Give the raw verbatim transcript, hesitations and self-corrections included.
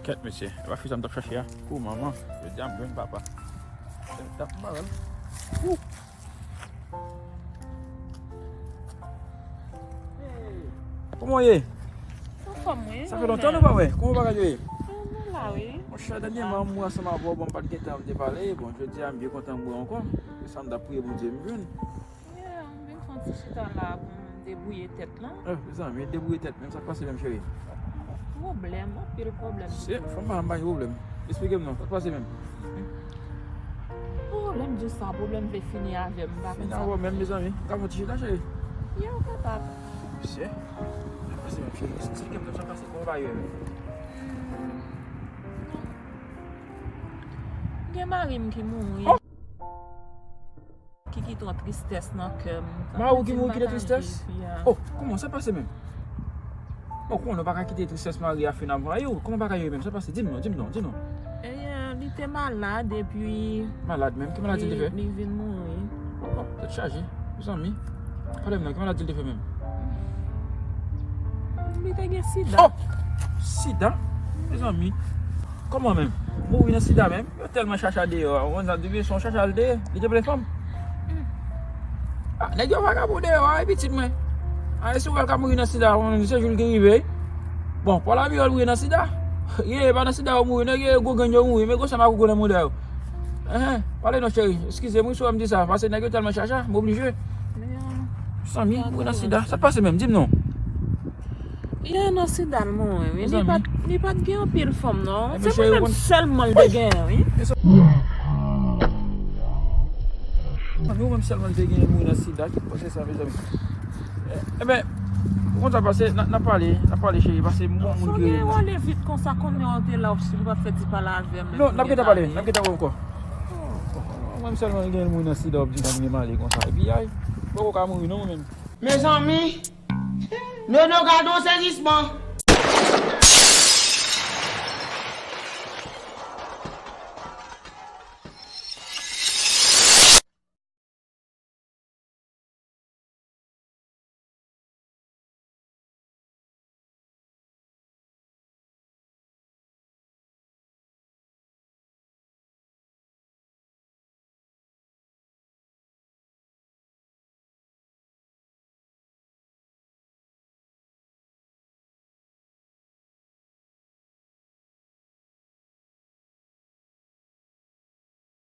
Tèt mesye, e pa fi sa m t ap chache a. Kou manman, jodi a m jwenn papa. Tèt ap mal. Ou. Kòman w ye? Anfòm wi. Sa fè lontan nou pa wè. Kòman bagay yo ye? Nou la wi. Monchè, dènyèman m wè ansanm avè w, bon, m pa t gen tan m te pale. Bon, jodi a m byen kontan m wè w ankò. Se sa m t ap priye Bondye m jwenn. Yeah, m vin fè yon ti chita la pou m debouye tèt lan. Eh, mezanmi, debouye tèt menm, sa k pase menm, cheri? Pwoblèm, anpil pwoblèm. Se, fò m pa, m pa gen pwoblèm. Esplike m non, sa k pase menm? Pwoblèm di sa, pwoblèm vle fini avè m, m pa konn sa pou fè. Fini avè w menm, mezanmi. M ka fè yon ti chita, cheri? Yeah, ou kapab. Mesye, sa k pase menm, cheri? Esplike m non, sa k pase? Kòman bagay yo ye menm? Hmm, non. Gen mari m ki mouri. Oh! Ki kite yon tristès nan kè m. Mari w ki mouri kite tristès? Oh, kòman sa pase menm? Bon, kòman nou pa ka kite tristès mari a fin anvayi w? Kòman bagay yo ye menm? Sa pase? Di m non, di m non, di m non. Ebyen, li te malad epi... Malad menm? Ki maladi l te fè? Li vin mouri. Oh, tèt chaje. Mezanmi. Pale m non, ki maladi l te fè menm? Li te gen sida. Oh! Sida? Mezanmi. Kòman menm? Mouri nan sida menm? Yo tèlman chacha deyò a, ou konn sa, depi se yon chacha l te ye, li te vle fanm. Ah, nèg yo vagabon deyò a, e pitit mwen. Ah, e si w wè l ka mouri nan sida, ou konn se jou l ki rive. Bon, Paul Abiyòl mouri nan sida. Ye, e pa nan sida yo mouri, nèg yo gwo grenn yo mouri, men gwo sa makou gwo nan mouda yo. Enhen, pale non cheri, eskize m wi si w wè m di sa, paske nèg yo tèlman chacha, m oblije. Mezanmi, mouri nan sida, sa k pase menm, di m non. Li nan sida l mouri wi. Li pa t, li pa t gen anpil fanm non. Se mwen menm sèlman l te genyen wi. Mezanmi, ou menm sèlman l te genyen mouri nan sida, ki pwosè sa, mezanmi? Enben, ou konn sa pase, n a, n a pale, n a pale cheri, pase m gon moun ki rele m. Fò gen rele vit konsa, konnen w te la, ou si li pa t fè di pale avè m. Non, n ap gentan pale, n ap gentan wè ankò. Ou menm sèlman l genyen mouri nan sida, w ap di m gen male konsa. Epi ay, poko ka mouri non, ou menm. Mezanmi, Nono, gade yon sezisman.